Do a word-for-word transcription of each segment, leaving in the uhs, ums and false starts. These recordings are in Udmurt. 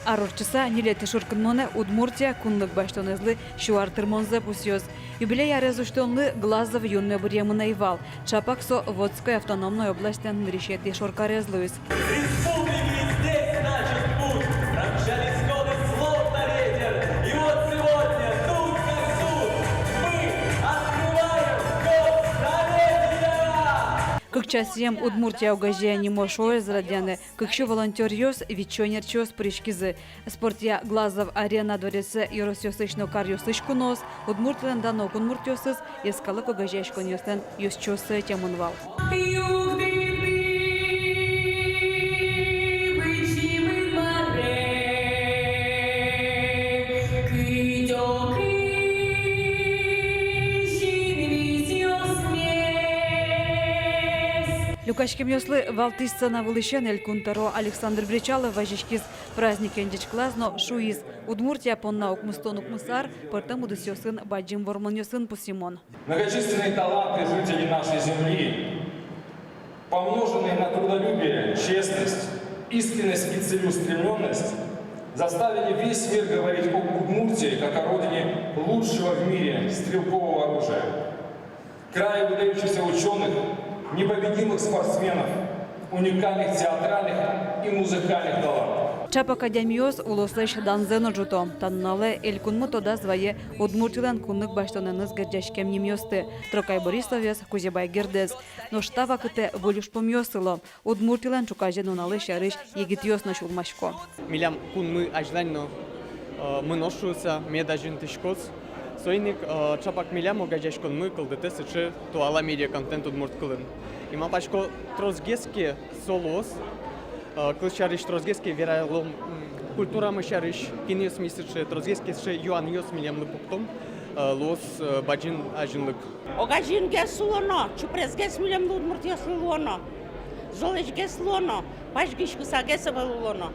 Ар ортчыса ньылетӥ шуркынмонэ Удмуртия кунлык басьтонэзлы сю ар тырмонзэ пусъёз. Юбилей арез усьтонлы Глазов юнме быръемын ӧй вал. Чапак со Вотской автономной областьлэн нырысетӥ шоркарез луиз. Республики здесь начат путь, промчались годы, словно ветер. И вот сегодня, тут как тут, мы открываем год столетия! Кык часъем «Удмуртия огазе» нимо шоуэз радъяны кык сю волонтёръёс, вить сю ӧнерчиос пыриськизы. Спортъя Глазов Арена дворецэ ёросъёсысь но каръёсысь куноос, Удмуртилэн дано кунмуртъёсыз, йӧскалык огазеяськонъёслэн ёзчиоссы ӧтемын вал. Люкаськемъёслы валтӥсь сцена вылысен Элькун тӧро Александр Бречалов вазиськиз. Праздникен ӟечкылаз но шуиз: Удмуртия понна укмыстон укмыс ар пӧртэм удысъёсын бадӟым вормонъёсын пусйымон. Многочисленные таланты жителей нашей земли, помноженные на трудолюбие, честность, искренность и целеустремлённость, заставили весь мир говорить об Удмуртии как о родине лучшего в мире стрелкового оружия, края выдающихся учёных, непобедимых спортсменов, уникальных театральных и музыкальных талантов. Чапак адямиос улослэсь данзэ но ӝуто. Та нуналэ Элькунмы тодаз вае Удмуртилэн кунлык басьтонэныз герӟаськем нимъёсты: Трокай Борисовез, Кузебай Гердэз. Нош та вакытэ выль ужпумъёс сыло. Удмуртилэн ӵуказе нуналэз сярысь егитъёс но сюлмасько. Милям кунмы азьлань но, э, мыноз шуыса, мед азинтӥськоз. Соин ик, э, чапак милям огазеяськонмы кылдытэ сыӵе туала медиаконтент удмурт кылын. И малпасько, тросгес ке со луоз, э, кылсярысь, тросгес ке вералом, м, культурамы сярысь, кинъёс ми сыӵе, тросгес ке сыӵе юанъёс милемлы пуктом, э, луоз, э, бадӟым азинлык. Огазьынгес луоно, чупресгес милемлы, удмуртъёслы, луоно. Золэсьгес луоно, пазьгиськысагес ӧвӧл улоно.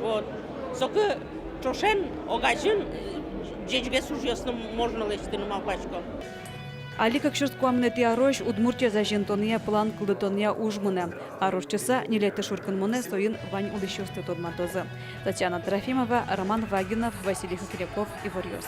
Вот. Соку ӵошен огазьын ӟечгес ужъёсты можно лэсьтыны, малпасько. Али кык сюрс куамынэтӥ арозь Удмуртиез азинтонъя план кылдытонъя уж мынэ. Ар ортчыса ньылетӥ шуркынмонэ соин вань улӥсьёсты тодматозы. Татьяна Трофимова, Роман Вагинов, Василий Хохряков, «Иворъёс».